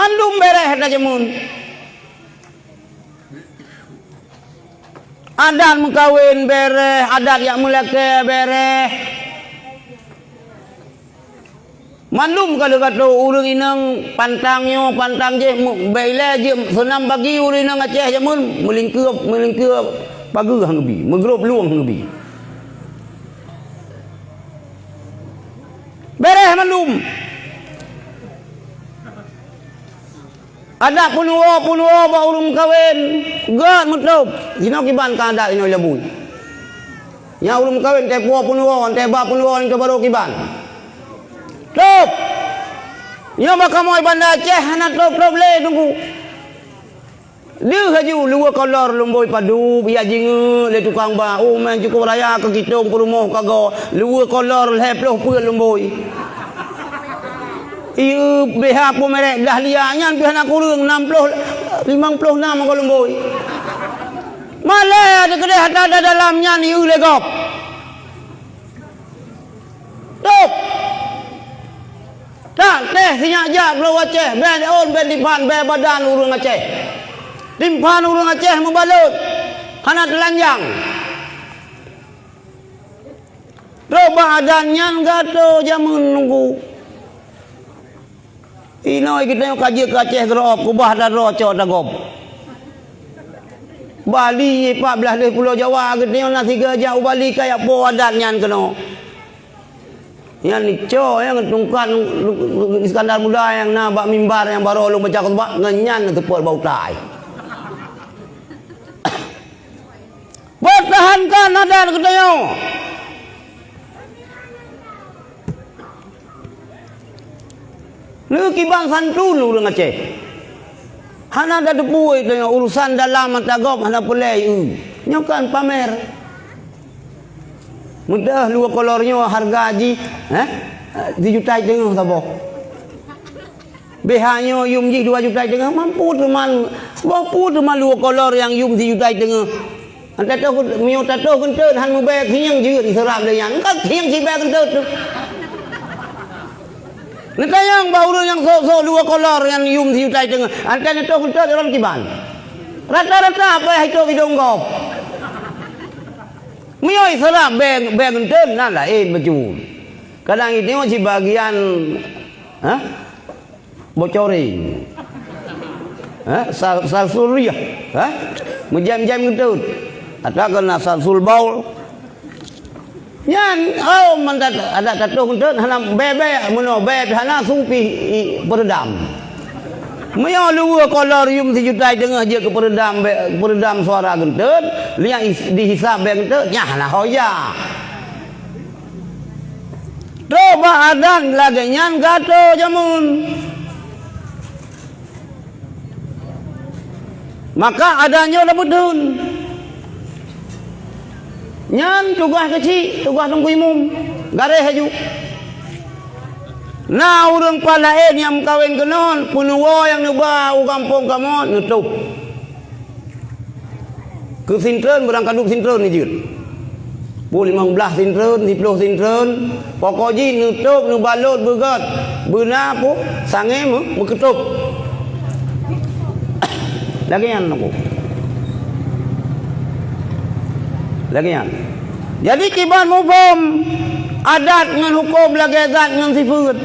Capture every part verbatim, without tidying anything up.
Mandum bereh ata jameun. Adat meukawen bereh, adat jak meulakée bereh. Mandum ka lheueh ka trok ureuëng inong pantang nyoe, pantang jéh, bèk ilée jeuet seunam pagi ureuëng inong Aceh jameun meulingkeue, meulingkeue pageue han geubi, meugrôp lueng han geubi. Bereh mandum. Adat peunuwoe-peunuwoe bak ureuëng meukawen, gét meutôb. Jinoe kiban ka adat inoe labui. Nyang ureuëng meukawen teupuwoe peunuwoe, teuba peunuwoe, nyan barô kiban. Tôb! Nyoe bak kamoe Banda Aceh hana tôb-tôb lé teungku. Deuh laju luweue kolor lumbôi padub, jak jingeuk lé tukang ba. Oh, meunan cukôp raya keu kitong peurumoh kagoe, luweue kolor lhèe ploh peuet lumbôi. Ié B H peue merek Dahlia nyan pih hana kureueng, nam ploh, limong ploh nam goe lumbôi. Malèe teukeudeh ata dalam nyan ié lé gob. Tôb! Tak teh sinyak jak droe Aceh, bèk ôn bèk timphan bèk badan ureuëng Aceh. Timphan ureuëng Aceh meubalot, hana teulanjang. Trok bak adat nyan gato jameun nunggu. Inoe geutanyoe ka jeuet keu Aceh keurok, kubah ata droe cok ata gob. Bali, pat blaih deh Pulo Jawa, geutanyoe na sigoe jak u Bali kajak po adat nyan keunoe. Nyan icok nyang tungkat Iskandar Muda nyang na bak mimbar nyang barô lôn baca khutbah, ngon nyan neuseupôt bak utai. Peutahankan adat geutanyoe. Neukiban santun ureuëng Aceh. Hana tateupeue tanyoe urusan dalam mata gob hana peureulèe, eu. Nyoe kan pamer. Meudeuh luweue kolor nyoe hareuga jih, eh, sijuta teungoh saboh. B H nyoe yum jih dua juta teungoh, mampu teuma, boh peue teuma luweue kolor nyang yum sijuta teungoh. An tatoh, meunyoe tatoh geunteut han meubèe, khieng jeuet seurap lé nyan. Engka khieng sibèe geunteut teuh. Neutanyong bak ureuëng nyang sôk-sôk luweue kolor nyang yum sijuta teungoh. An tatoh geunteut, droen kiban. Rata-rata apa yang itu hidung gob. Meunyoe seurap bèe, bèe geunteut, na laén bacut. Kadang itu sibagian, ha? Bocoring. Ha? Sal-, salsul rih. Ha? Meujam-jam geutôt. Atawa keu na salsul baul. Nyan, oh, mantap, adak tatoh geutôt, hana bèe-bèe, meunoe bèe hana su pih i, peureudam. Meunyoe luweue kolor yum sijuta teungoh jeuet keu peureudam bèe, peureudam suara geutôt, liang is-, dihisab bèe geutôt, nyan hana hoja. Trok bak adat lagèe nyan gato jameun. Maka adat nyoe na beudeun. Nyan tugaih keuchik, tugaih Teungku Imum. Garéh laju. Na ureuëng pat laén nyang meukawen keunoe, peunuwoe nyang neuba u gampông kamoe, neutôb. Keu sintreun, beurangkadub sintreun jeuet. Peuet limong blaih sintreun, siploh sintreun, pokok jih neutôb, neubalot, beugét, beuna pih sangé meu-, meukeutôb. Lagèe nyan aku. Lagèe nyan. Jadi kiban muphom adat ngon hukôm lagèe zat ngon sifeuet.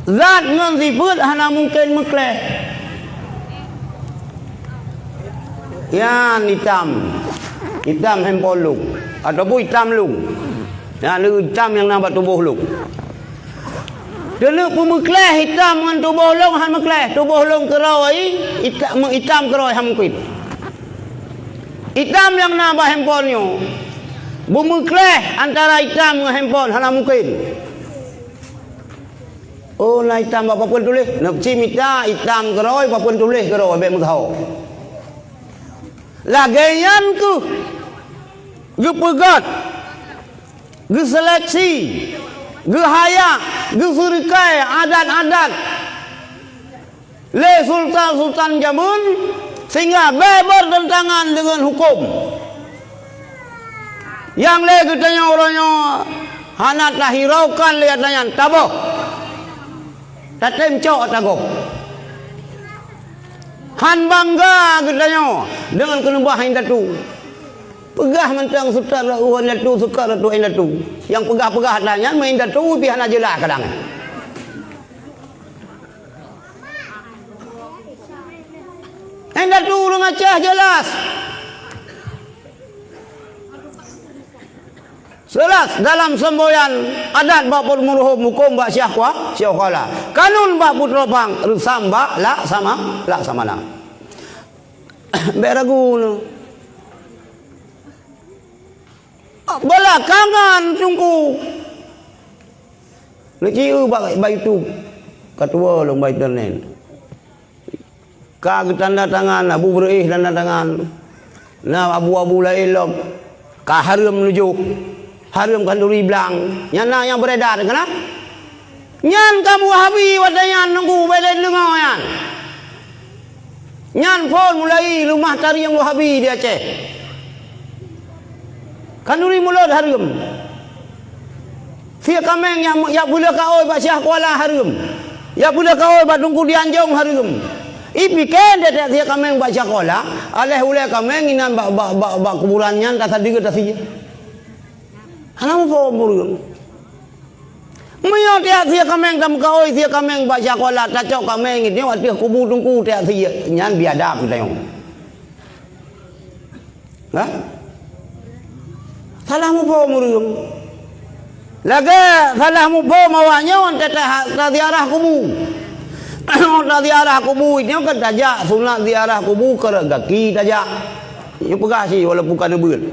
Zat ngon sifeuet hana mungken meukleh. Nyan itam. Itam handphone lôn. Ataupun itam lôn. Nyan le itam nyang na bak tuboh lôn. Keuneuk peumeukleh itam ngon tuboh lôn han meukleh. Tuboh lôn keurôi, ita-, itam keurôi han mungken. Itam nyang na bak handphone nyoe. Beumeukleh antara itam ngon handphone hana mungken. Oh, na itam bak papeuen tuléh. Neuci mita itam keurôi, papeuen tuléh keurôi, bèk meusaho. Lagèe nyan keuh geupeugét, geuseleksi, geuhayak, geuseureukai adat-adat lé sultan-sultan jameun, sehingga bèk bertentangan deungon hukôm. Nyang lé geutanyoe uroe nyoe hana tahiraukan lé ata nyan, taboh. Tatem cok ata gob. Han bangga geutanyoe deungon keuneubah indatu. Peugah mantong seutôt rot indatu, seutôt rot indatu. Nyang peugah-peugah ata nyan meu indatu pih hana jeulaih kadang. Indatu ureuëng Aceh jeulaih. Jeulaih dalam semboyan adat bak peumuruhom hukôm bak syahkua, syahkuala. Kanun bak putroe pang, reusam bak laksama, laksamana. Bék ragu nyoe. Beulakangan Teungku. Neuci eu bak, bak YouTube. Ka tuwo lôn bak internet. Ka geutanda tangan, Abu Beureueh tanda tangan. Na abu-abu laén lom. Ka hareuem neujoh. Hareuem khanduri blang. Nyan na nyang beredar, kana? Nyan kamoe Wahabi watée nyan Teungku bék lé deungoe nyan. Nyan phon mulai leumah tarieng Wahabi di Aceh. Khanduri mulod hareuem. Sie kaméng nyang, nyang peuleueh kaôi bak syahkuala hareuem. Nyang peuleueh kaôi bak Teungku Dianjong hareuem. Ipike teutek sie kaméng bak syahkuala, aléh ulée kaméng inan bak, bak, bak, bak kuburan nyan tasadeue tasie. Hana muphom ureuëng. Meunyoe tiak sie kaméng tameukaôi sie kaméng bak syahkuala tacok kaméng nyoe ateueh kubu Teungku tiak sie nyan biadab geutanyoe. Hah? Salah muphom ureuëng. Lagée salah muphom awaknyoe teuka taziarah kubu. Taziarah kubu nyoe kan tajak sunat ziarah kubu keu rot gaki tajak. Nyoe peugah cit walaupun ka neubeuet.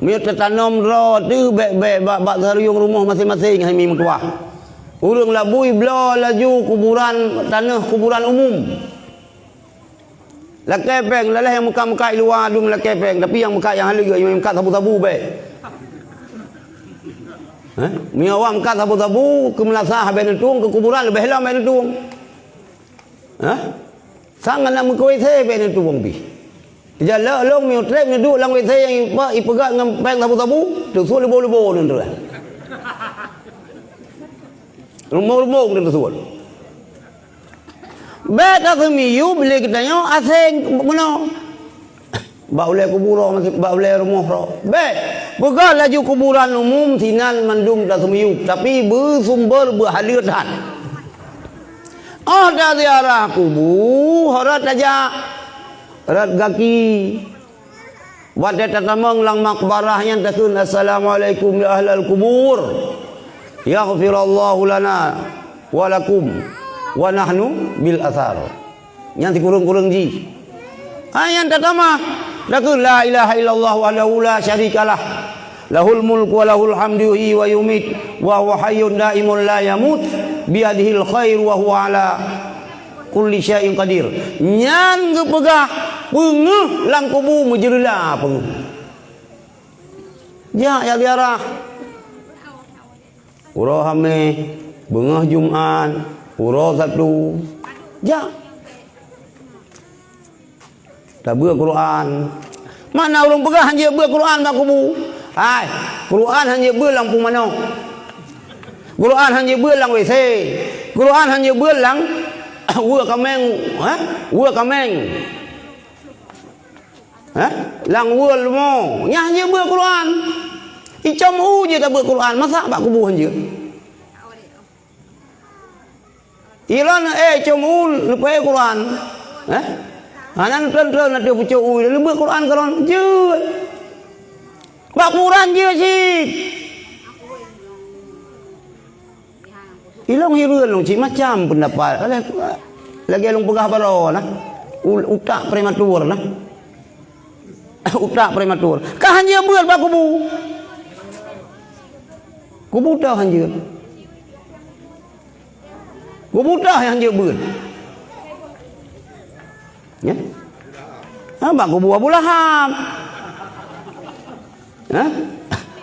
Meunyoe teutanom droe teuh bék-bék bak, bak saruyong rumoh maséng-maséng hai mi meutuwah. Ureuëng labui bloe laju kuburan, tanoh kuburan umum. Lakée péng, lalah nyang meukat-meukat i luwa dum lakée péng, tapi nyang meukat nyang haleue, nyang meukat sabu-sabu bék. Hah? Meunyoe awak meukat sabu-sabu, keu meulasah bék neutueng, keu kuburan leubeh lom bék neutueng. Hah? Sang hana meukeue W C bék neutueng pih. Ija lôn meunyoe treb neuduek lam W C nyang ipa-, ipeugah ngon péng sabu-sabu, teusuet leubo-leubo neuh. Rumbong-rumbong teusuet. Bék taseumiyueb lé geutanyoe aséng meunoe. Bak ulée kubu droe, bak ulée rumoh droe. Bék. Peugah laju kuburan umum sinan mandum taseumiyueb, tapi beusumber beuhaleue that. Óh taziarah kubu, rot tajak, rot gaki. Watée tatamong lam makbarah nyan takheun, "Assalamualaikum ya ahlal kubur. Yaghfirallahu lana wa lakum wa nahnu bil athar." Nyan sikureueng-kureueng jih. Hai nyan tatamah, takheun, "La ilaha illallah wahdahu la syarikalah. Lahul mulku wa lahul hamdu yuhyi wa yumit. Wa huwa hayyun daimun la yamut. Biyadihil khair wa huwa ala kulli syai'in qadir." Nyan geupeugah peungeuh lam kubu meujeurila peungeuh. Jak, jak ziarah. Uroe Hameh, beungoh Jumat, uroe Sabtu. Jak. Tabeuet Quran. Mana ureuëng peugah hanjeuet beuet Quran bak kubu? Hai, Quran hanjeuet beuet lam pung manok. Quran hanjeuet beuet lam W C. Quran hanjeuet beuet lam weue kaméng, ha? Weue kaméng. Ha? Lam weue leumo. Nyan hanjeuet beuet Quran. Icom u jeuet tabeuet Quran, masa bak kubu hanjeuet. Ilôn, eh, com u leupée Quran. Eh? Hana neutreun-treun ateueh pucok u, leubeh Quran keudroe jeuet. Bak Quran jeuet cit. Ilôn hireuen lôn cit macam peundapat. Alah, lagée lôn peugah baroe nah. U-, utak prematur nah. Utak prematur. Ka hanjeuet beuet bak kubu. Kubu toh hanjeuet. Kubu toh hanjeuet beuet. Ya? Ha, bak kubu Abu Lahab. Ha?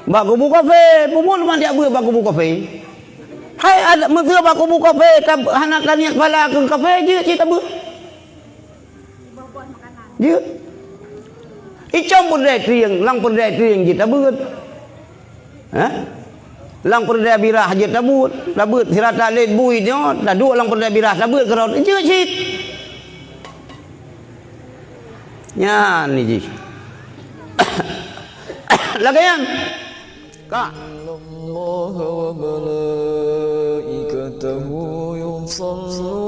Bak kubu kafé, peue buet mangat jak beuet bak kubu kafé. Hai, ada meuseu bak kubu kafé, ka hana taniet pahala keu kafé, jeuet cit tabeuet. Jeuet. Icom peureudée trieng, lam peureudée trieng jeuet tabeuet. Hah? Lam peureudèe birah jeuet tabeuet, tabeuet sira talet buet nyoe, taduek lam peureudèe birah tabeuet keudroe jeuet cit. Nyan ni jih. Lagèe nyan. Ka. إن الله وملائكته يصلون